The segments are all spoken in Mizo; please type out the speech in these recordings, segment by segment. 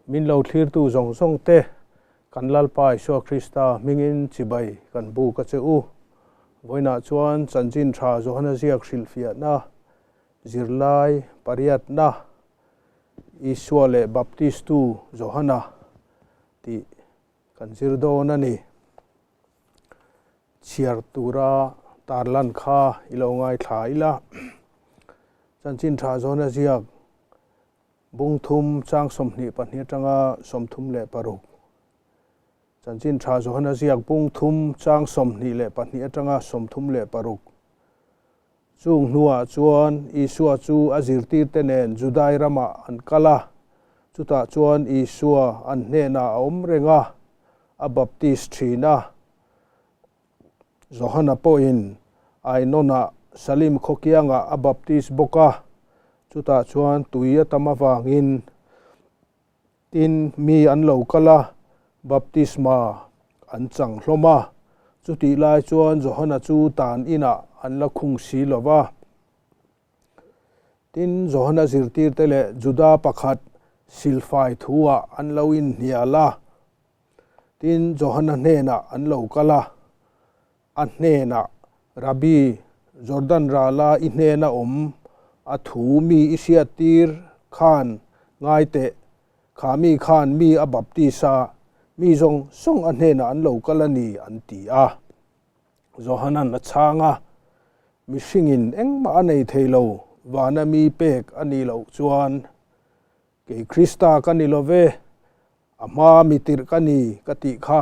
Min lo thlirtu zawng zawng te kan Lalpa Isua Krista hmingin chibai kan buk a che u. Vawiinah chuan Chanchin Tha Johana ziak hrilhfiahna zirlai pariatna Isua leh Baptistu Johana tih kan zir dawn a ni. Chhiar tura tarlan kha i lo ngaithla ila. Chanchin Tha Johana ziak Bung thum chang 22 atanga 36. Chanchin Tha Johana ziak bung thum chang 22 atanga 36. Chung hnuah chuan Isua chu a zirtirte nen Judai ramah an kal a, chutah chuan Isua an hnenah a awm reng a, a baptis thin a. Johana pawhin Ainonah Salim khawkiangah a baptis bawk a, chutah chuan tui a tam avangin tin mi an lo kal a, baptisma an chang hlawm a. Chutih lai chuan Johana chu tan inah an la khung si lo va. Tin, Johana zirtirte leh Juda pakhat silfai thuah an lo inhnial a. Tin, Johana hnenah an lo kal a, a hnenah, Rabbi, Jordan rala i hnena awm a thu mi i hriattir khan ngai teh, kha mi khan mi a baptis a, mi zawng zawng a hnenah an lo kal a ni, an ti a. Johanan a chhang a, Mihringin engmah a nei thei lo, vana mi pek a nih loh chuan Kei Krista ka ni lo ve, a hma mi tirh ka ni ka tih kha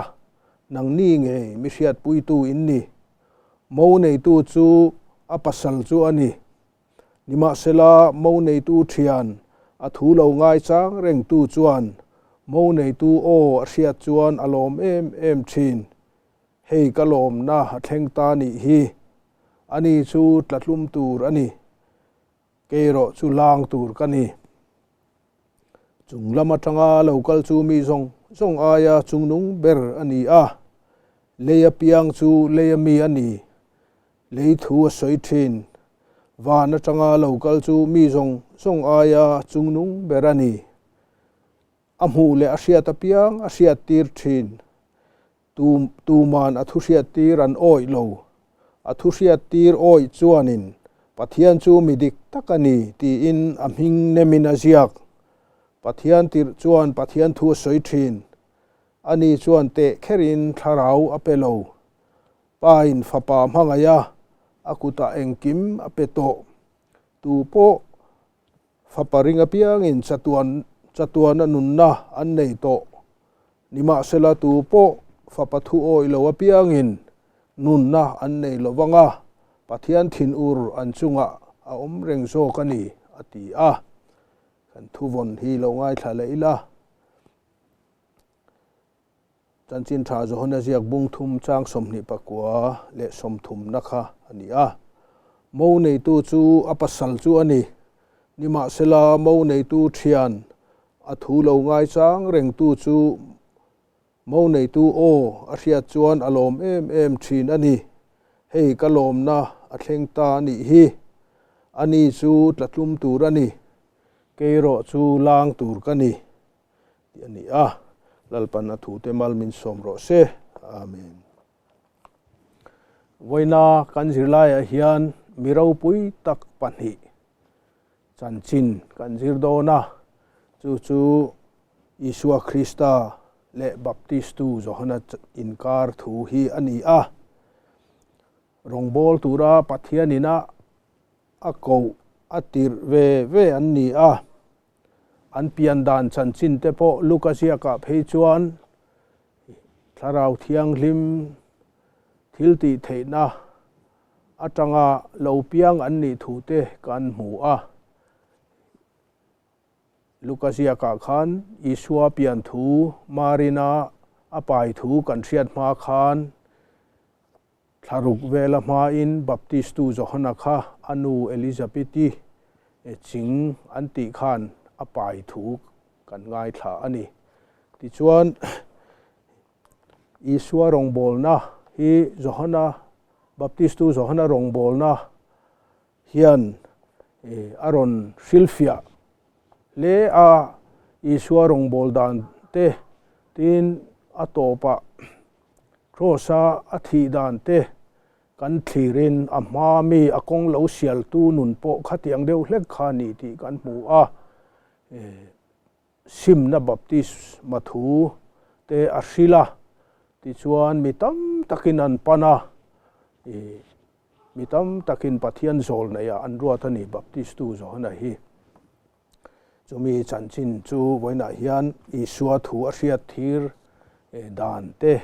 nangni ngei mi hriatpuitu in ni. Mo neitu chu a pasal chu a ni. Nimahsela mo neitu thian a thu lo ngaichang rengtu chuan mo neitu aw a hriat chuan a lawm em em thin. Hei ka lawmna a thleng ta nih hi. Ani chu tlatlum tur a ni. Kei erawh chu lang tur ka ni. Chung lam atanga lo kal chu mi zawng zawng aia chungnung ber a ni a, lei apiang chu lei ami a ni. Lei thu a sawi thin. Van atanga lo kal chu mi zawng zawng aia chungnung ber a ni. A hmuh leh a hriat apiang a hriattir thin. Tu tuman a thuhriattir an awih lo. A thuhriattir awih chuanin Pathian chu mi dik tak a ni tiin a hming nemin a ziak. Pathian tirh chuan Pathian thu a sawi thin. Ani chuan teh kherin thlarau a pe lo. Pain fapa hmangaih a, a kutah engkim a pe tawh. Tu pawh Fapa ring apiangin chatuan chatuana nunna an nei tawh. Nimahsela tu pawh fapa thu awih lo apiangin nunna an nei lo vang a, Pathian thinur an chungah a awm reng zawk a ni, a ti a. Kan thuvawn hi lo ngaithla leh ila. Chanchin Tha Johana ziak bung thum chang 29 leh 30 na kha a ni a. Mo neitu chu a pasal chu a ni. Nimahsela mo neitu thian a thu lo ngaichang rengtu chu mo neitu aw a hriat chuan a lawm em em thin a ni. Hei ka lawmna a thleng ta a nih hi. Ani chu tlatlum tur a ni. Kei erawh chu lang tur ka ni. Tih a ni a, Lalpan a thute mal min sawm rawh se. Amen. Vawiina kan zirlaiah hian mi ropui tak pahnih chanchin kan zir dawn a, chu chu Isua Krista leh Baptistu Johana inkar thu hi a ni a. Rawngbâwl tura Pathianina a koh a tirh ve ve an ni a. An pian dan chanchin te pawh Luka ziakah phei chuan Thlarau Thianghlim thil tih theihna atanga lo piang an nih thu te kan hmu a. Luka ziakah khan Isua pian thu Marina a pai thu kan hriat hma khan Thlaruk vela hmain Baptistu Johana kha a nu Elizabeti ching an tih khan a pai thu kan ngaithla a ni. Tichuan, Isua rawngbawlna hi Johana, Baptistu Johana rawngbawlna hian a rawn hrilhfiah hle a. Isua rawngbâwl dan te, tin a tawpah Kraws-a a thih dan te kan thlirin a hmaa mi a kawng lo sialtu nun pawh khatiang deuh hlek kha ni tih kan hmu a. Simna baptisma thu te a hrilh a, tichuan mi tam takin an pan a, mi tam takin Pathian zawl neihah an ruat a ni Baptistu Johana hi. Chumi chanchin chu vawiinah hian Isua thu a hriat thir dan te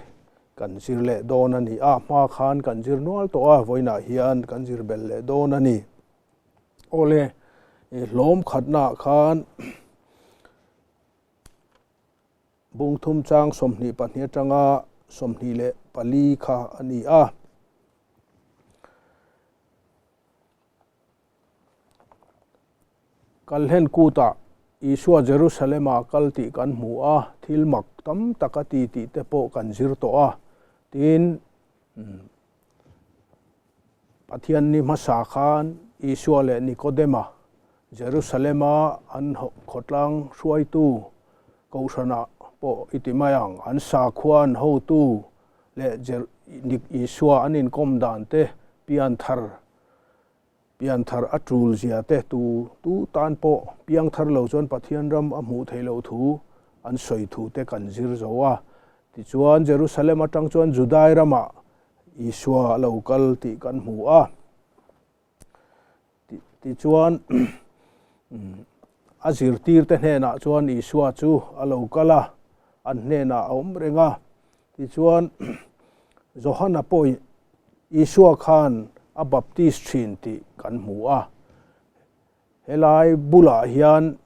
kan zir leh dawn a ni a, hma khan kan zir nual tawh a, vawiinah hian kan zir belh leh dawn a ni. Awle, hlawm khatnaah khan bungthum chang 22 atanga 24 kha a ni a. Kalhlen kutah Isua Jerusalem-a kal tih kan hmu a, thil mak tam tak a ti tih te pawh kan zir tawh a. Tin, Pathian ni hmasa khan Isua leh Nikodema Jerusalem-a an khawtlang hruaitu Kohhranah pawh i ti mai ang, an sakhua an hotu leh Isua an inkawm dan te pianthar Pianthar a tul zia te tu tu tan pawh piangthar lo chuan Pathian ram a hmuh theih loh thu an sawi thu te kan zir zo a. Tichuan Jerusalem atang chuan Judai ramah Isua a lo kal tih kan hmu a. Tichuan a zirtir te hnenah chuan Isua chu a lo kal a, an hnenah a awm reng a. Tichuan, Johana pawh Isua khan a baptis thin tih kan hmu a. Helai bulah hian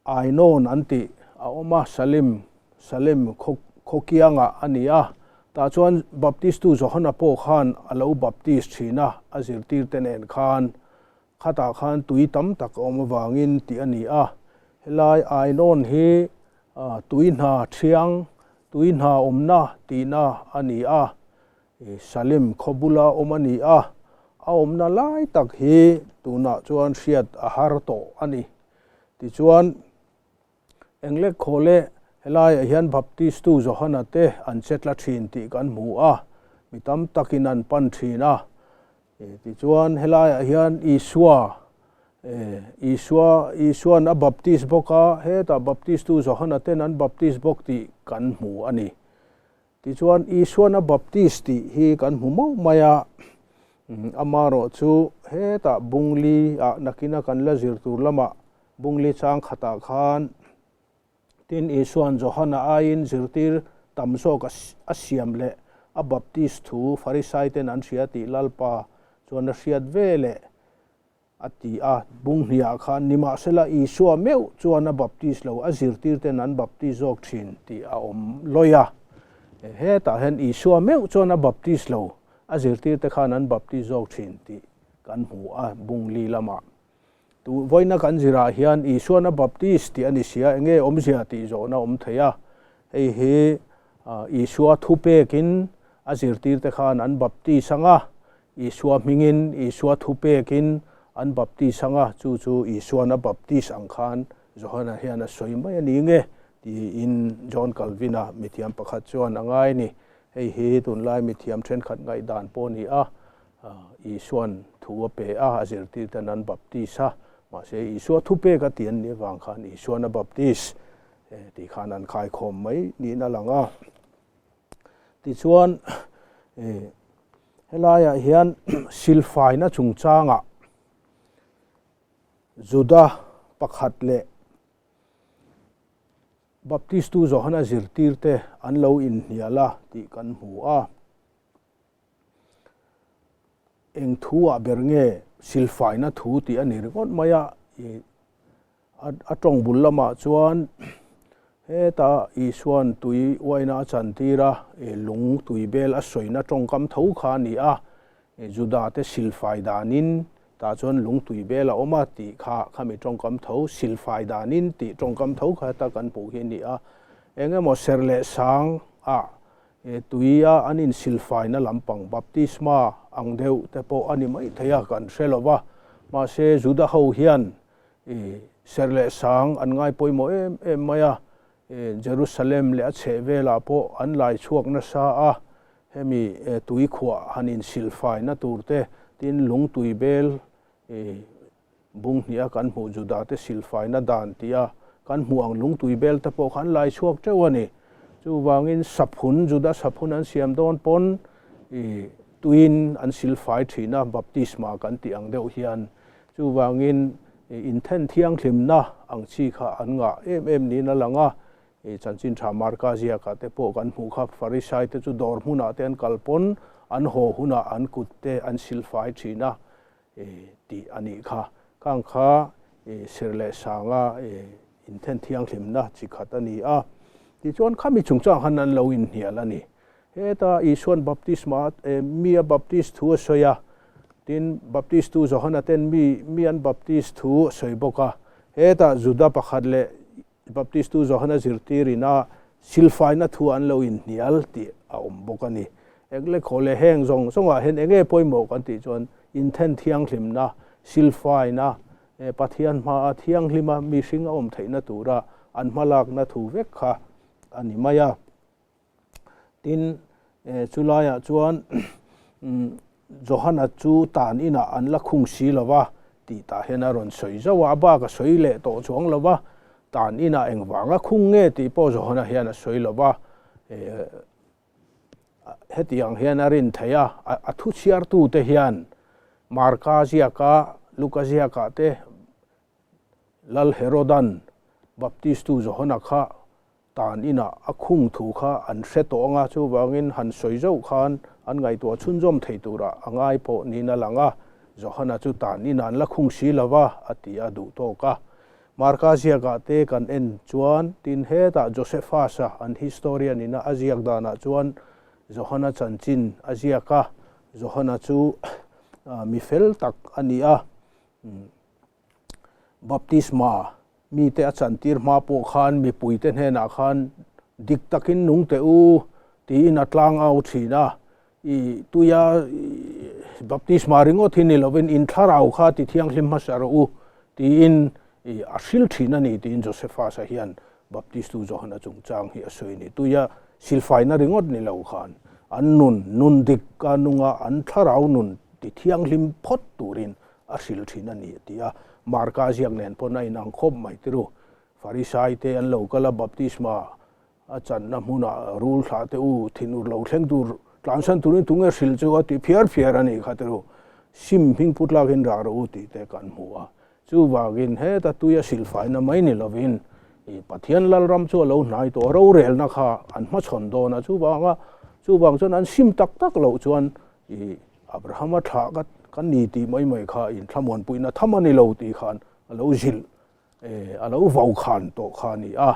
Ainawn an tih a awm a, Salim, Salem khawkiangah a ni a. Tah chuan Baptistu Johana pawh khan a lo baptis thin a, a zirtirte nen khan. Khatah khan tui tam tak a awm avangin tih a ni a, helai Ainawn hi tui hna thiang, tui hna awmna tihna a ni a, Salim khaw bula awm a ni a, a awmna lai tak hi tunah chuan hriat a har tawh a ni. Tichuan, Englek khaw leh helaiah hian Baptistu Johana te an che tla thin tih kan hmu a, mi tam takin an pan thin a. Tichuan helaiah hian Isua, Isua, Isuan a baptis bawk a, hetah Baptistu Johana ten an baptis bawk tih kan hmu a ni. Tichuan Isuan a baptis tih hi kan hmu mauh mai a, amaherawh chu hetah Bungli ah nakina kan la zir tur lamah Bungli chang khatah khan Tin, Isua'n Johana aiin zirtir tam zawk a siam leh a baptis thu Farisaiten an hria tih Lalpa chuan a hriat ve leh a ti a. Bung hniah khan, Nimahsela, Isua meuh chuan a baptis lo, a zirtirten an baptis zawk thin tih a awm lawi a. Hetah hian Isua meuh chuan a baptis lo, a zirtirte khan an baptis zawk thin tih kan hmu a bung li lamah. Tu vawiina kan zirah hian Isuan a baptis tih a ni sia, enge awmzia tih zawhna awm thei a. Hei hi Isua thupekin a zirtirte khan an baptis ang a, Isua hmingin Isua thupekin an baptis ang a, chu chu Isuan a baptis ang khan Johana hian a sawi mai a ni nge tiin John Calvin-a mithiam pakhat chuan a ngai a ni. Hei hi tunlai mithiam thenkhat ngaihdan pawh a ni a. Isua'n thu a pe a, a zirtirten an baptis a, mahse Isua thupek a ti an nih avang khan Isua'n a baptis tih khan an khaikhawm mai niin a lang a. Tichuan, helaiah hian silfaina chungchangah Juda pakhat leh Baptistu Johana zirtirte an lo inhnial a tih kan hmu a. Eng thu ah ber nge silfaina thu tih a ni ringawt mai a, ih a tawng bul lamah chuan heta Isua'n tui uaina a chantir a, ih lung tui bel a sawina tawngkam tho kha a ni a, ih Juda te silfai danin tah chuan lung tui bel a awm a tih kha khami tawngkam tho silfai danin tih tawngkam tho kha heta kan hmuh hi a ni a, eng emaw serh leh sang ah He tuia an insilfaina lampang baptisma ang deuh te pawh a ni mai thei a, kan hre lo va. Mahse, Juda ho hian Serh leh sang an ngai pawimawh em em mai a, Jerusalem leh a chhehvelah pawh an lai chhuak nasa a, hemi tui khuah han insilfaina tur te, tin lungtui bel bung hniha kan hmuh Juda te silfaina dan tia kan hmuh ang lungtui bel te pawh kha an lai chhuak teuh a ni. Chuvangin saphun, Juda saphun an siam dawn pawn tuiin an silfai thin a, baptisma kan tih ang deuh hian. Chuvangin inthen thianghlimna ang chi kha an ngah em em niin a lang a, chanchin tha Marka ziakah te pawh kan hmuh kha Farisai te chu dawr hmunah te an kal pawn an haw hunah an kut te an silfai thin a tih a nih kha. Khang kha serh leh sanga inthen thianghlimna chi khat a ni a. Tichuan khami chungchang khan an lo inhnial a ni. Heta Isuan baptisma mi a baptist thu a sawi a, tin baptistu Johana ten mi mi an baptist thu a sawi bawk a. Heta Juda pakhat leh baptistu Johana zirtirin a silfaina thu an lo inhnial tih a awm bawk a ni. Englekhawh leh heng zawng zawngah hian enge pawimawh kan tih chuan inthen thianghlimna, silfaina, Pathian hmaa thianghlima mihring a awm theihna tura an hmalakna thu vek kha a ni mai a. Tin, chulaiah chuan Johana chu tan inah an la khung si lo va tih tah hian a rawn sawi zauh a, a bak a sawi leh tawh chuang lo va, tan inah engvanga khung nge tih pawh Johana hian a sawi lo va, hetiang hian a rin theih a, a thu chhiartute hian Marka ziaka, Luka ziakah te Lal Herodan Baptistu Johana kha tan inah a khung thu kha an hre tawh ang a, chuvangin han sawi zauh khan an ngaihtuah chhunzawm thei turah a ngai pawh niin a lang a, Johana chu tan inah an la khung si lo va, a ti a duh tawk a. Marka ziakah te kan en chuan tin hetah Josephus-a an historian ina a ziak danah chuan Johana chanchin a ziak a, Johana chu mi fel tak a ni a. Baptisma mite a chantir hma pawh khan mipuite hnenah khan dik takin nung teh u tiin a tlang au thin a, i tuia baptisma ringawt hi ni lovin in thlarau kha ti thianghlim hmasa rawh u tiin a hril thin a ni tiin Josephus-a hian Baptistu Johana chungchang hi a sawi a ni. Tuia silfaina ringawt ni lo khan an nun, nun dik a nunga an thlarau nun ti thianghlim phawt turin a hril thin a ni a ti a. Marka ziak nen pawn a inang khawp mai tiru. Farisai te an lo kal a, baptisma a channa hmunah rul thlah te u, thinur lo thleng tur tlansan turin tunge hril chu a ti phiar phiar a nih kha tiru. Sim hming put lakin rah rawh u tih te kan hmu a. Chuvangin heta tuia silfaina mai ni lovin i Pathian Lalram chu a lo hnai tawh a, rorelna kha an hmachhawn dawn a, chuvanga chuvang chuan an sim tak tak loh chuan i Abrahama thlah ka kan ni tih mai mai kha inthlamuanpuina tham a ni lo tih khan a lo zilh a lo vau khan tawh kha a ni a.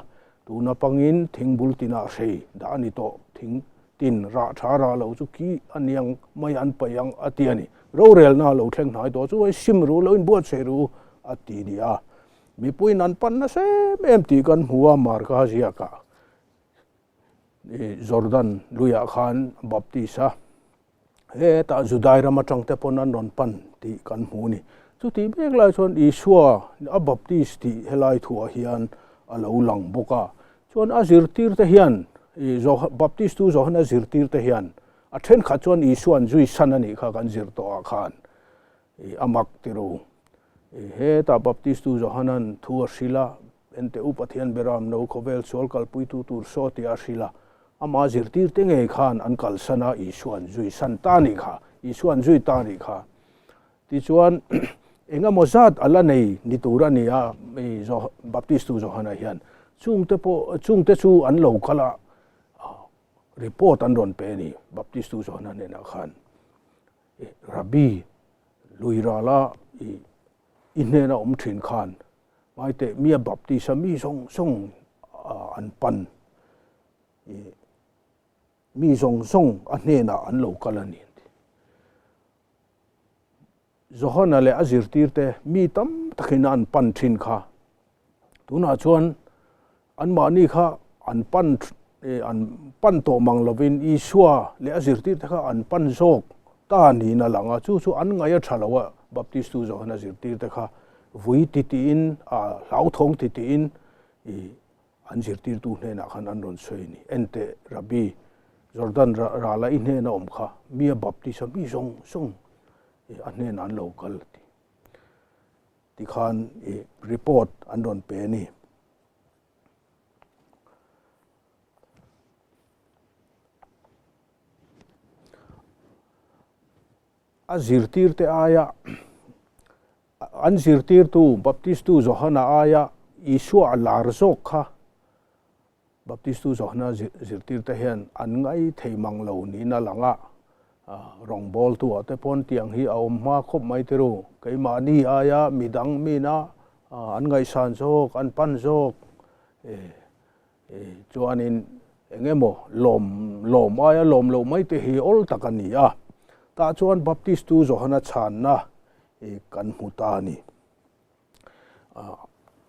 Tuna pangin thingbul tinah hrei dah a ni tawh, thing tin rah tha rah lo chu ki a niang mai an paih ang a ti a ni. Rorelna a lo thleng hnai tawh chu hei sim ru lo inbuatsaih ru a ti ni a. Mipuiin an pan nasa em em tih kan hmu a, Marka ziakah Jordan luiah khan Baptist a hetah Judai ram atang te pawn an rawn pan tih kan hmu a ni. Chutih mek lai chuan Isua a Baptist tih helai thuah hian a lo lang bawk a. Chuan a zirtir te hian Baptist tu Johana zirtir te hian a thenkhat chuan Isua an zui san a nih kha kan zir tawh ah khan a mak ti ru. Hetah Baptist tu Johanan thu a hrilh a, Ente u Pathian beram no khawvel sual kalpuitu tur saw tih a hrilh a, ama zirtir te ngei khan an kalsan a, Isua an zui san ta a nih kha, Isua an zui ta a nih kha. Tichuan, engemaw zat a la nei ni tur a ni a, Baptistu Johana hian chungte pawh, chungte chu an lo kal a, report an rawn pe a ni, Baptistu Johana hnenah khan, Rabbi, lui rala i hnena awm thin khan ngaiteh mia Baptist-a mi zawng zawng an pan, mi zawng zawng a hnenah an lo kal a ni an ti. Johana leh a zirtirte mi tam takin an pan thin kha. Tunah chuan anmahni kha an pan an pan tawh mang lovin Isua leh a zirtirte kha an pan zawk ta niin a lang a, chu chu an ngaih a tha lo a, Baptistu Johana zirtirte kha. Vui titiin, hlauthawng titiin i an zirtirtu hnenah khan an rawn sawi a ni. Enteh, Rabbi, Jordan rala i hnena awm kha mi a baptisa mi zawng zawng a hnenah an lo kal ti. Tikhan i report an rawn pe a ni. A zirtirte aia an zirtirtu Baptistu Johana aia Isua a lar zawk kha Baptistu Johana zirtirte hian an ngai thei mang lo niin a lang a. Rawngbawltu ah te pawn tiang hi a awm hma khawp mai tiru. Keimahni aia midang mina an ngaihsan zawk, an pan zawk Chuanin eng emaw lawm lawm aia lawm loh mai te hi awl tak a ni a, tah chuan Baptistu Johana chhanna kan hmu ta a ni.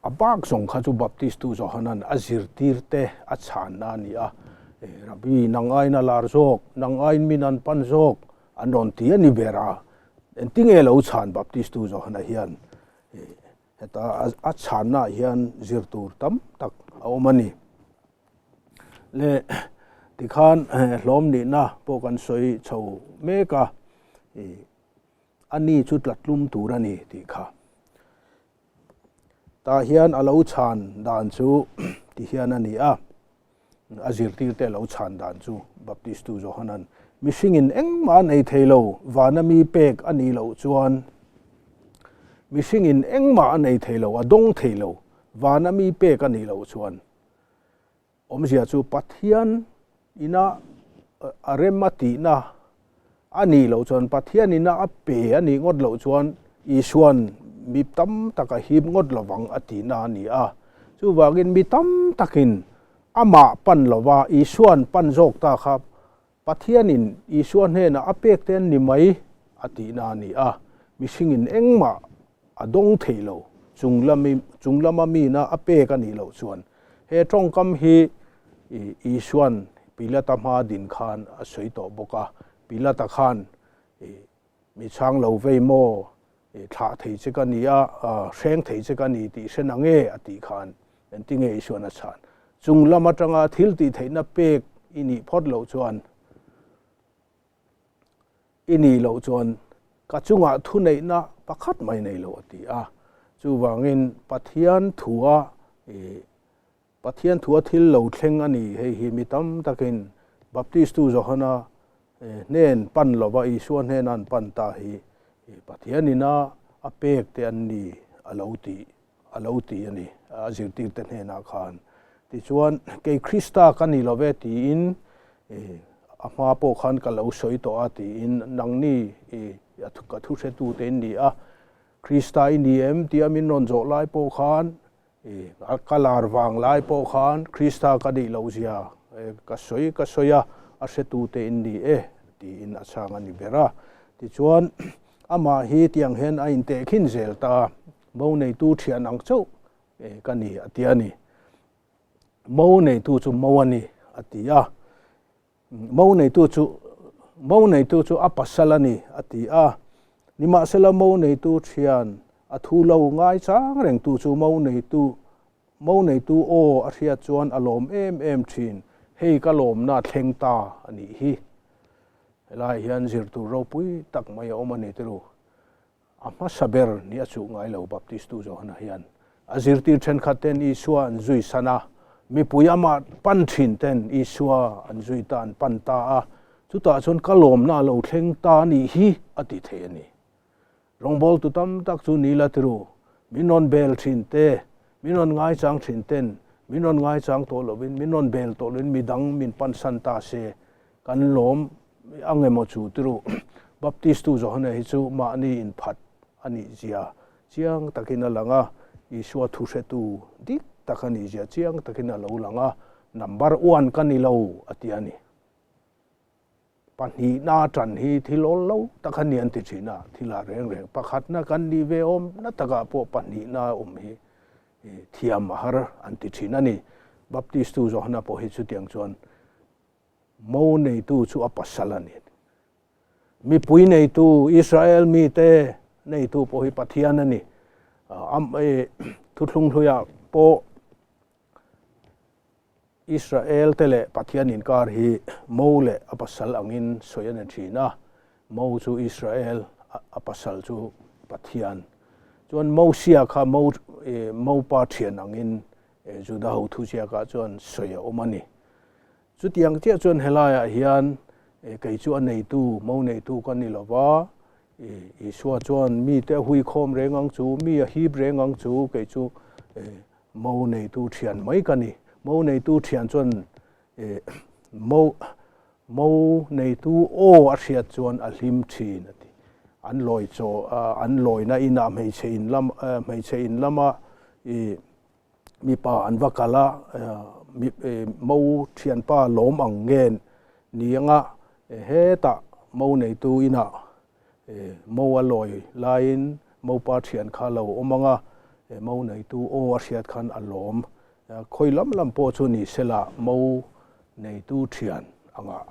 A bak zawng kha chu Baptistu Johanan a zirtirte a chhanna a ni a, Rabbi, nang aiin a lar zawk, nang aiin min an pan zawk an rawn ti a ni ber a, engtinge lo chhan Baptistu Johana hian? Heta a chhannaah hian zir tur tam tak a awm a ni. Le tikhan hlawm nihna pawh kan sawi chho mek a, a ni chu tlatlum tur a ni tih kha. Tah hian a lo chhan dan chu ti hian a ni a, a zirtirte a lo chhan dan chu Baptistu Johanan mihringin engmah a nei thei lo, vana mi pek a nih loh chuan mihringin engmah a nei thei lo, a dawng thei lo, vana mi pek a nih loh chuan awmzia chu Pathian ina a rem a tihna a nih loh chuan Pathian ina a pe a nih ngawt loh chuan Isuan mi tam tak a hip ngawt lovang a tihna a ni a. Chuvangin mi tam takin amah pan lova Isuan pan zawk ta kha Pathianin Isua hnenah a pek te an ni mai a tihna a ni a. Mihringin engmah a dawng thei lo chung lama mina a pek a nih loh chuan he tawngkam hi Isuan Pilata hma din khan a sawi tawh bawk a. Pilata khan Mi chhang lo vei maw? Thlah thei che ka ni a, hreng thei che ka ni tih hre na nge? a tih khan engtinge Isuan a chhan? Chung lam atanga thil tih theihna pek i nih phawt loh chuan i nih loh chuan ka chungah thuneihna pakhat mai nei lo a ti a. Chuvangin Pathian thua Pathian thua thil lo thleng a ni. Hei hi mi tam takin Baptistu Johana hnen pan lova Isua hnena an pan ta hi Pathian ina a pek te an ni a lo ti a lo ti a ni a zirtirte hnenah khan. Tichuan, kei Krista ka ni love tiin a hma pawh khan ka lo sawi tawh a tiin nangni ka thuhretute in ni a, Krista i ni em tia min rawn zawh lai pawh khan A ka lar vang lai pawh khan Krista ka nih loh zia ka sawi ka sawi a, a hretute in ni e tiin a chhang a ni ber a. Tichuan, amah hi tiang hian a intehkhin zel ta, Mo neitu thian ang chauh ka ni a ti a ni. Mo neitu chu mo a ni a ti a. Mo neitu chu mo neitu chu a pasal a ni, a ti a. Nimahsela mo neitu thian a thu lo ngai chang rengtu chu mo neitu mo neitu aw a hriat chuan a lawm em em thin, hei ka lawmna thleng ta a nih hi. Helai hian zirtur ropui tak mai a awm a ni tiru. A hmasa ber ni a chuh ngai lo Baptistu Johana hian a zirtir thenkhat ten Isua an zui san a, mipui amah pan thin ten Isua an zui ta an pan ta a, chutah chuan ka lawmna a lo thleng ta a nih hi a ti thei a ni. Rawngbawltu tam tak chu ni la tiru, min rawn bel thin te, min rawn ngaichang thin ten, min rawn ngaichang tawh lovin, min rawn bel tawh lovin midang min pansan ta se, Kan lawm ang emaw chu tiru Baptistu Johana hi chu mahni inphat a nih zia chiang takin a lang a, Isua thuhretu dik tak a nih zia chiang takin a lo lang a, number one ka ni lo a ti a ni. Pahnihna tan hi thil awl lo tak a ni an ti thin a, thil ah reng reng pakhatna kan nih ve awm na takah pawh pahnihna awm hi thiam a har an ti thin a ni. Baptistu Johana pawh hi chutiang chuan Mo neitu chu a pasal a ni. Mipui neitu, Israel mite neitu pawh hi Pathian a ni. Thuthlung hluiah pawh Israel te leh Pathian inkar hi Mo leh a pasal angin sawi a ni thin a, Mo chu Israel, a pasal chu Pathian. Chuan Mosia kha Mo Mopa thian angin Juda ho thuziakah chuan sawi a awm a ni. Chutiang chiah chuan helaiah hian kei chu a neitu, mo neitu ka ni lo va, Isua chuan mite a huikhawm reng ang chu, mi a hip reng ang chu, kei chu mo neitu thian mai ka ni. Mo neitu thian chuan mo mo neitu aw a hriat chuan a hlim thin a ti. An lawi chaw an lawina inah hmeichhe in lam hmeichhe in lama Mipa an va kal a, mo thianpa lawm ang nge ni anga hetah mo neitu inah mo a lawi laiin mopa thian kha lo awm anga mo neitu aw a hriat khan a lawm. Khawi lam lam pawh chu ni sela mo neitu thian angah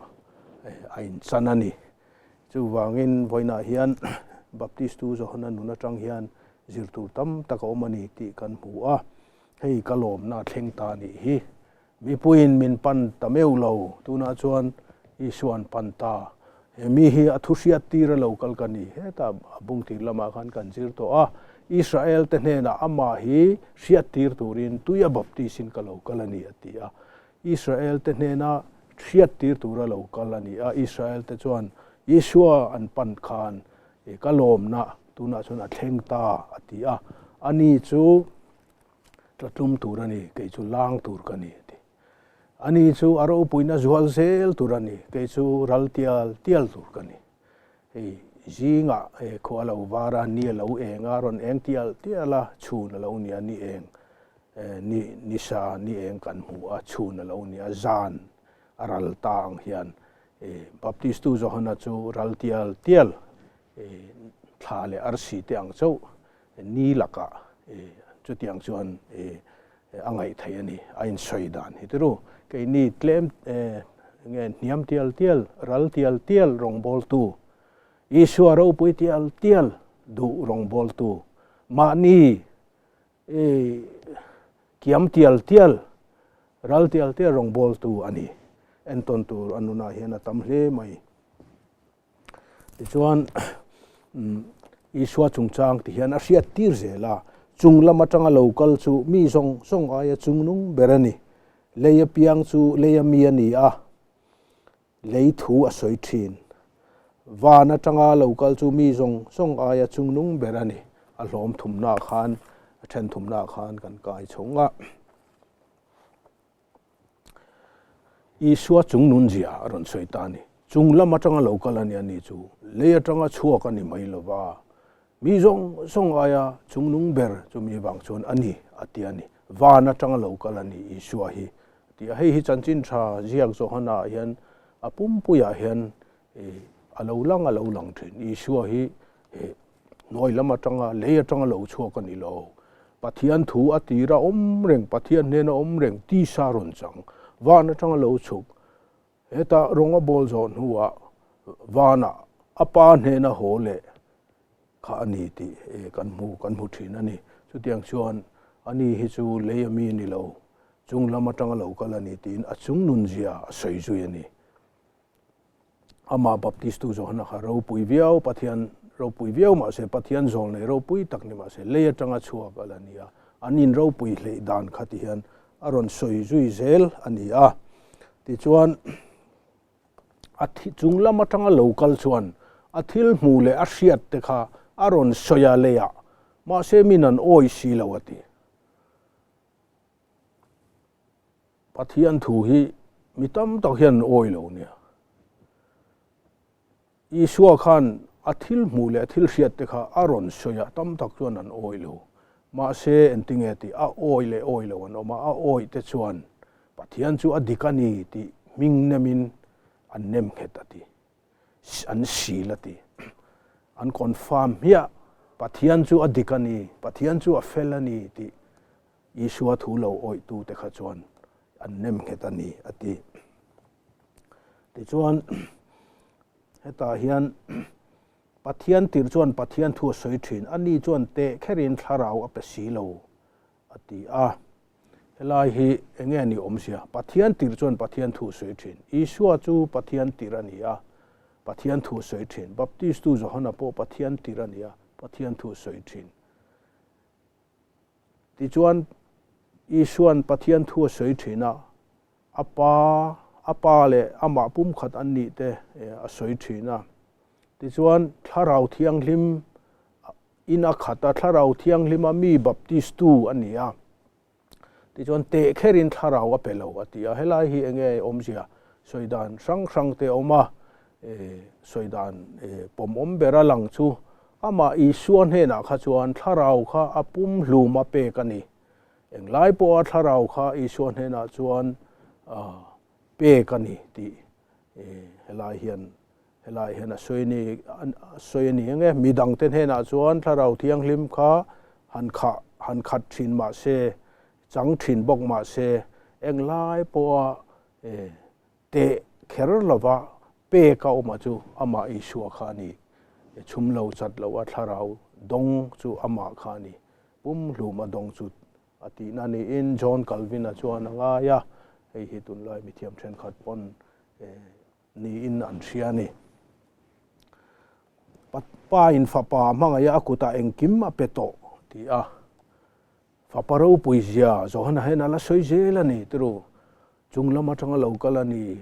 a inchan a ni. Chuvangin vawiinah hian Baptistu Johana nun atang hian zir tur tam tak a awm a ni tih kan hmu a, hei ka lawmna a thleng ta a nih hi. Mipuiin min pan ta meuh lo, tunah chuan Isua'n pan ta. He mi hi a thu hriat tir a lo kal ka ni. Hetah a bung tir lamah khan kan zir tawh a, Israel te hnenah amah hi hriat tir turin tuia baptisin ka lo kal a ni a ti a. Israel te hnena hriat tir tura lo kal a ni a, Israel te chuan Isua an pan khan ka lawmna tunah chuan a thleng ta a ti a, ani chu tlatlum tur a ni, kei chu lang tur ka ni a ti. Ani chu a ropuina zual zel tur a ni, kei chu ral tial tial tur ka ni. Hei zingah khua a lo var a, ni a lo eng a, rawn eng tial tial a, chhun a lo ni a, ni eng ni ni sa ni eng kan hmu a, chhun a lo ni a, zan a ral ta ang hian Baptistu Johana chu ral tial tial thla leh arsi te ang chauh ni lakah chutiang chuan a ngaih theih a ni, a insawi dan hi tiru. Keini tlem nge hniam tial tial, ral tial tial rawngbawltu, Isua ropui tial tial duh rawngbawltu, mahni kiam tial tial, ral tial tial rawngbawltu a ni. Entawn tur a nunah hian a tam hle mai. Tichuan, Isua chungchang ti hian a hriat tir zel a, chung lam atanga lo kal chu mi zawng zawng aia chungnung ber a ni. Lei apiang chu lei ami a ni a, lei thu a sawi thin. Van atanga lo kal chu mi zawng zawng aia chungnung ber a ni. A hlawm thumnaah khan, a then thumnaah khan kan kai chhung a. Isua chung nun zia a rawn sawi ta a ni. Chung lam atanga lo kal a nia ni chu lei atanga chhuak a ni mai lo va, mi zawng zawng aia chung nung ber chu mi vang chuan a ni a ti a ni. Van atanga lo kal a ni Isua hi a ti a. Hei hi chanchin tha ziak Johana ah hian a pumpuiah hian a lo lang a lo lang thin. Isua hi Hnuai lam atanga, lei atanga lo chhuak a ni lo. Pathian thu a tir a awm reng, Pathian hnena awm reng, tisa rawn chang, van atanga lo chhuk. Hetah rawng a bawl zawh hnuah vanah a pa hnena haw leh kha a ni tih kan hmu, kan hmu thin a ni. Chutiang chuan ani hi chu lei a mi ni lo, chung lam atanga lo kal a ni tiin a chung nunzia a sawi zui a ni. Amah Baptistu Johana kha ropui viau, Pathian ropui viau mahse, Pathian zawl nei ropui tak ni mahse, lei atanga chhuak a la ni a, an in ropui hleih dan kha ti hian a rawn sawi zui zel a ni a. Tichuan, a thi chung lam atanga lo kal chuan a thil hmuh leh a hriat te kha a rawn sawi a leiah, mahse min an awi si lo a ti. Pathian thu hi mi tam tak hian an awi lo nia. Isua khan a thil hmuh leh a thil hriat te kha a rawn sawi a, tam tak chuan an awi lo. Mahse engtinge tih a awi leh awi lo an awm a, a awi te chuan Pathian chu a dik a ni tih hming nemin an nem nghet a ti. An sil a ti. An confirm hmiah, Pathian chu a dik a ni, Pathian chu a fel a ni tih Isua thu lo awihtute kha chuan an nem nghet a ni, a ti. Tichuan, hetah hian. Pathian tirh chuan Pathian thu a sawi thin, ani chuan teh kherin thlarau a pe si lo, a ti a. Helai hi enge ni awmzia? Pathian tirh chuan Pathian thu a sawi thin. Isua chu Pathian tirh a ni a, Pathian thu a sawi thin. Baptistu Johana pawh Pathian tirh a ni a, Pathian thu a sawi thin. Tichuan, Isua'n Pathian thu a sawi thin a, a Pa, a Pa leh amah pumkhat an nih te a sawi thin a. Tichuan, Thlarau Thianghlim in a khat a, Thlarau Thianghlima mi baptistu a ni a. Tichuan, teh kherin Thlarau a pe lo a ti a. Helai hi enge awmzia? Sawi dan hrang hrang te a awm a, sawi dan pawmawm ber a lang chu amah Isua hnenah kha chuan Thlarau kha a pumhlum a pek a ni. Englai pawha Thlarau kha Isua hnenah chuan pek a ni tih helai hian helai hian a sawi ni a sawi a ni ang e. Midangte hnenah chuan Thlarau Thianghlim kha han khah han khat thin mah se, chang thin bawk mah se, englai pawha teh kher lova pek a awm a chu amah Isua kha a ni. Chhum lo chat lo a Thlarau dawng chu amah kha a ni. Pumhlum a dawng chu a tihna niin John Calvin-a chuan a ngai a, hei hi tunlai mithiam thenkhat pawn niin an hria a ni. Pa in fapa hmangaih a kutah engkim a pe tawh ti a, fapa ropui zia Johana hian a la sawi zel a ni tiru, chung lam atanga lo kal a ni,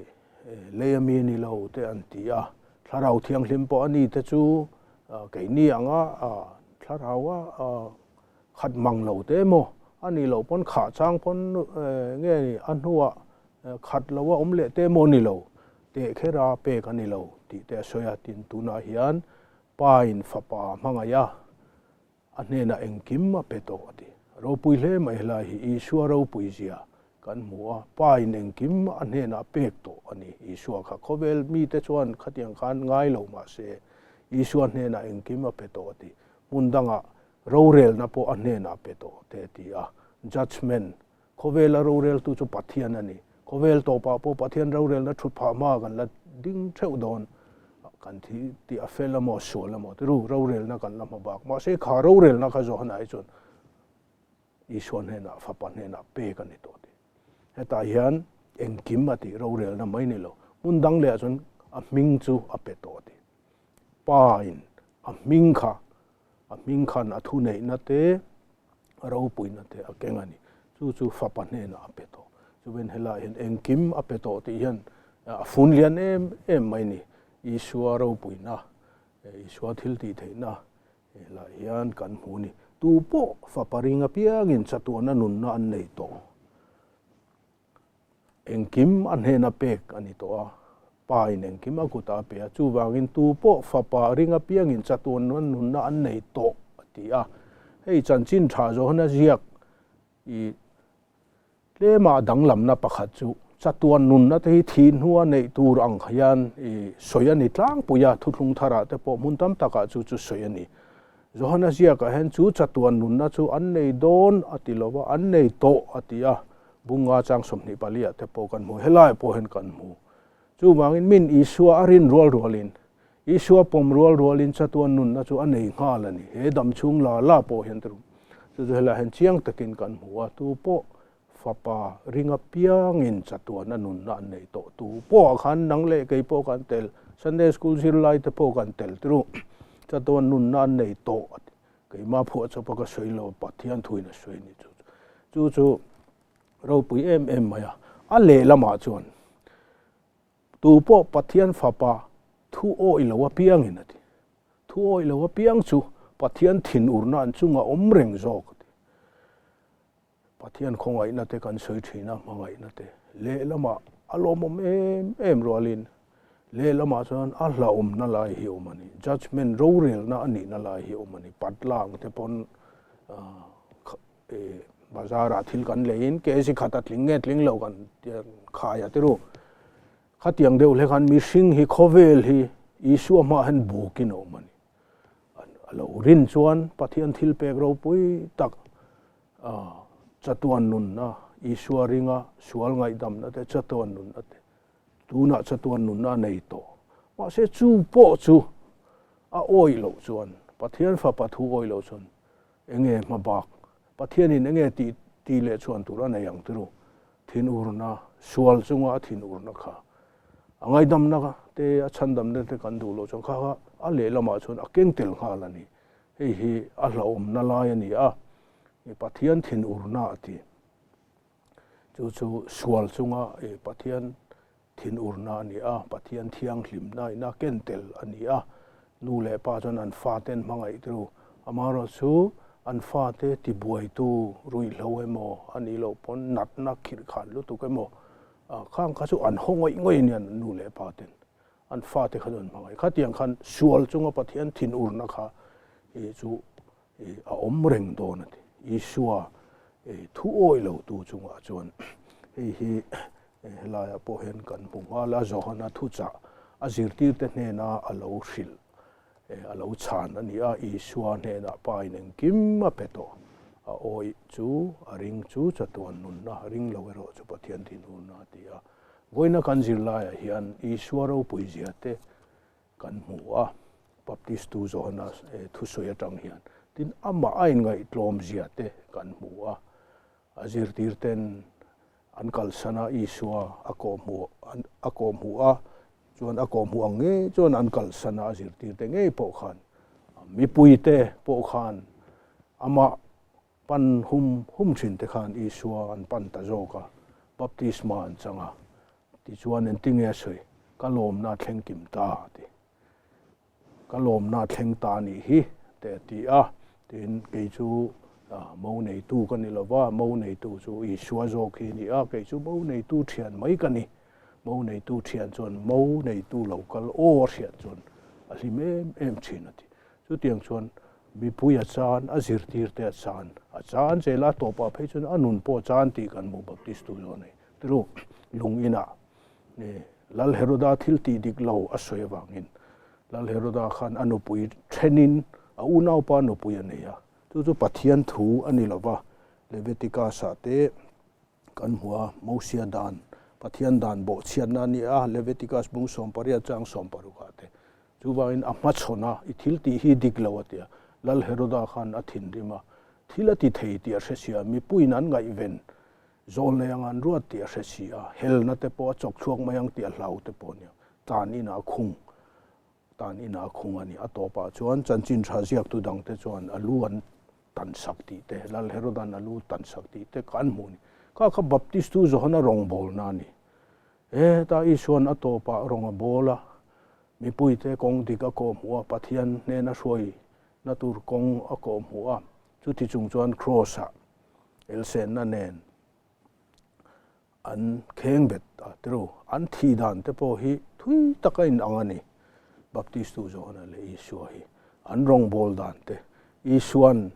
lei a mi ni lo te an ti a, thlarau thianghlim pawh a ni te chu keini anga thlaraua khat mang lo te emaw a nih loh pawn khah chang pawn nge ni a hnuah khat lo a awm leh te emaw ni lo teh kher a pek a ni lo tih te a sawi a, tin tunah hian pa in fapa hmangaih a a hnenah engkim a pe tawh a ti. Ropui hle mai helai hi Isua ropui zia kan hmu a, pa in engkim a hnenah pek tawh a ni. Isua kha khawvel mite chuan khatiang khan ngai lo mahse Isua hnenah engkim a pe tawh a ti. Hmun dangah Rorelna pawh a hnenah pe tawh te a ti a. Judgement, Khawvela roreltu chu Pathian a ni. Khawvel tawpah pawh Pathian rorelna thut phah hma kan la ding theuh dawn. Kan thi tih a fel emaw a sual emaw tiru rorelna kan la hma bak. Mahse kha rorelna kha Johana hi chuan Isua hnenah, Fapa hnenah pek a ni tawh ti. Hetah hian engkim a tih rorelna mai ni lo. Hmun dang lehah chuan a hming chu a pe tawh ti. Pa in a hming kha A hming khan a thuneihna te, a ropuina te a keng a ni. Chu chu fapa hnenah a pe tawh. Chuven helaiah hian engkim a pe tawh tih hian a fun lian em em mai ni. Isua ropuina, Isua thil tih theihna helaiah hian kan hmu a ni. Tu pawh fapa ring apiangin chatuana nunna an nei tawh. Engkim a hnena pek a ni tawh a, Pa in engkim a kutah a pe a, chuvangin tu pawh Fapa ring apiangin chatuan nunna an nei tawh a ti a. Hei chanchin tha Johana ziak i tlema danglamna pakhat chu chatuan nunna te hi thih hnua neih tur ang hian i sawi a ni tlangpui a, thuthlung tharah te pawh hmun tam takah chu chu sawi a ni. Johana ziakah hian chu chatuan nunna chu an nei dawn a ti lo va, an nei tawh a ti a, Bunga chang 24 ah te pawh kan hmu, helaiah pawh hian kan hmu. Chuvangin min Isua a rin rual rualin, Isua pawm rual rualin chatuan nunna chu a nei nghal a ni. He dam chhung la la pawh hian chu chu helaiah hian chiang takin kan hmu a, tu pawh Fapa ring apiangin chatuan a nunna an nei tawh. Tu pawhah khan nang leh kei pawh kan tel, Sunday School zirlai te pawh kan tel turu, chatuan nunna an nei tawh a ti. Keimah phuah chawpa ka sawi lo, Pathian thuin a sawi ni chu. Chu chu ropui em em mai a. A lehlamah chuan tu pawh Pathian fapa thu awih lo apiangin a ti. Thu awih lo apiang chu Pathian thinurna an chunga awm reng zawk a ti. Pathian khawngaihna te kan sawi thin a, hmangaihna te lehlamah a lawmawm em em rualin lehlamah chuan a hlauhawmna lai hi awm a ni. Judgement rorelna a nihna lai hi awm a ni. Patlang te pawn bazarah thil kan leiin kg khat a tling nge tling lo kan khai a tiru. Khatiang deuh hlek khan mihring hi khawvel hi Isua hmaah hian bukin a awm a ni. A lo rin chuan Pathian thil pek ropui tak chatuan nunna, Isua ringa sual ngaihdamna te, chatuan nunna te, tunah chatuan nunna a nei tawh. Mahse chu pawh chu a awih loh chuan, Pathian Fapa thu awih loh chuan enge hma bak, Pathianin enge tih tih leh chuan tur a nei ang tiru, thinurna, sual chunga a thinurna kha a ngaidamna te, a chhandamna te kan duh loh chuan kha kha a lehlamah chuan a keng tel nghal a ni. Hei hi a hlauhawmna lai a ni a, Pathian thinurna a ti. Chu chu sual chunga Pathian thinurna a ni a, Pathian thianghlimna ina ken tel a ni a. Nu leh pa chuan an fate an hmangaih ru. Amaherawhchu an fate tibuaitu ruihhlo emaw a nih loh pawn natna khirhkhan lutuk emaw khang kha chu an haw ngawih ngawih a nia nu leh pa ten. An fate kha chu an hmangaih. Khatiang khan sual chunga Pathian thinurna kha chu a awm reng dawn a ti. Isua thu awih lo tu chungah chuan hei hi helaiah pawh hian kan hmu nghal a, Johana thuchah a zirtirte hnena a lo hrilh, a lo chhan a ni a, Isua hnenah Pa in engkim a pe tawh, a awih chu a ring chu chatuan nunna, ring lo erawh chu Pathian thinurna a ti a. Vawiina kan zirlaiah hian Isua ropui zia te Kan hmu a, Baptistu Johana thusawi atang hian tin amah a inngaihtlawm zia te kan hmu a, a zirtir ten an kalsan a, Isua a kawhhmuh a kawhhmuh a, chuan a kawhhmuh ang ngei chuan an kalsan a, a zirtir te ngei pawh khan mipui te pawh khan amah pan hum hum thin te khan Isua an pan ta zawk a, baptisma an chang a, tichuan engtinge a sawi, Ka lawmna a thleng kim ta a ti. Ka lawmna a thleng ta a nih hi te a ti a, tin kei chu mo neitu ka ni lova, mo neitu chu Isua zawk hi a ni a, kei chu mo neitu thian mai ka ni, mo neitu thian chuan mo neitu lo kal aw a hriat chuan a hlim em em thin a ti. Chutiang chuan mipui a chan, a zirtirte a chan, a chan zel a, tawpah phei chuan a nun pawh a chan tih kan hmu Baptistu zawh a nei. Tiru, lung inah Lal Heroda thil tih dik lo a sawi avangin Lal Heroda khan a nupui thenin a unaupa nupui a nei a, chu chu Pathian thu a ni lova, Leviticus-ah te Kan hmu a, Mosia dan, Pathian dan bawhchhiatna a ni a, Leviticus bung 18 chang 16 ah te. Chuvangin a hmachhawn a, i thil tih hi dik lo a ti a. Lal Heroda khan a thinrim a, thil a ti thei tih a hre si a, mipuiin an ngaihven zawl nei anga an ruat tih a hre si a, helna te pawh a chawk chhuak mai ang tih a hlau te pawh a nia, tan inah a khung Tan ina khung a ni. A tawpah chuan chanchin tha ziaktu dangte chuan a lu an tan sak tih te, Lal Herodan a lu tan sak tih te kha an hmuh a ni. Kha kha Baptistu Johana rawngbawlna a ni. Heta Isuan a tawpah rawng a bawl a, mipuite kawng dik a kawhhmuh a, Pathian hnena hruaina tur kawng a kawhhmuh a, chuti chung chuan Kraws-ah elsenna nen An kheng bet a tiru. An thih dan te pawh hi thui tak a inang a ni. Baptistu Johana leh Isua hi an rawngbâwl dan te, Isua'n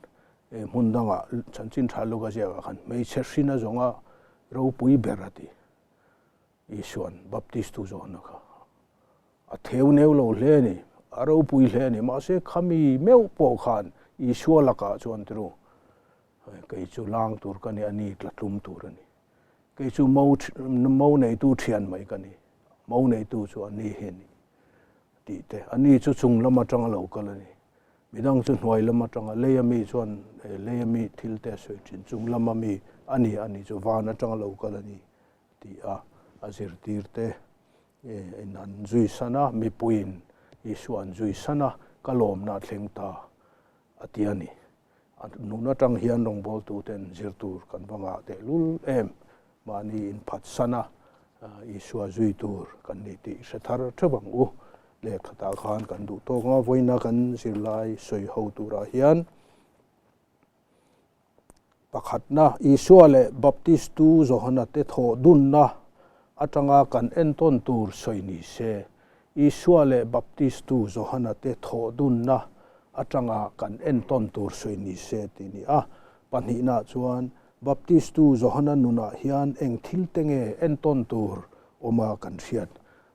hmun dangah chanchin tha Luka ziakah khan hmeichhe hrin a zawnga ropui ber a ti. Isua'n Baptistu Johana kha a theu neu lo hle a ni, a ropui hle a ni. Mahse khami meuh pawh khan Isua lakah chuan tiru Kei chu lang tur ka ni, a ni tla tlum tur a ni. Kei chu mo mo neitu thian mai ka ni, mo neitu chu a ni hi a ni tih te. A ni chu chung lam atanga lo kal a ni. Midang chu hnuai lam atanga leia mi chuan leia mi thil te a sawi thin, chung lama mi a ni, a ni chu van atanga lo kal a ni tih a a zirtir te in an zui san a, mipuiin Isua an zui san a, ka lawmna a thleng ta a ti a ni. A nun atang hian rawngbawltuten zir tur kan va ngah tehlul em? Mahni inphatsan a, Isua zui tur kan ni tih hre thar theuh ang u. Lehkhatah khan kan duh tawk ang a, vawiina kan zirlai sawi ho turah hian pakhatna, Isua leh Baptistu Johana te thawh dunna atanga kan entawn tur sawi ni se. Isua leh Baptistu Johana te thawh dunna atanga kan entawn tur sawi ni se tih ni a. Pahnihnaah chuan, Baptistu Johana nunah hian eng thil te nge entawn tur awma kan hriat?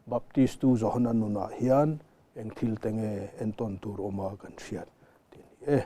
Baptistu Johana nunah hian eng thil te nge entawn tur awma kan hriat? tih ni e.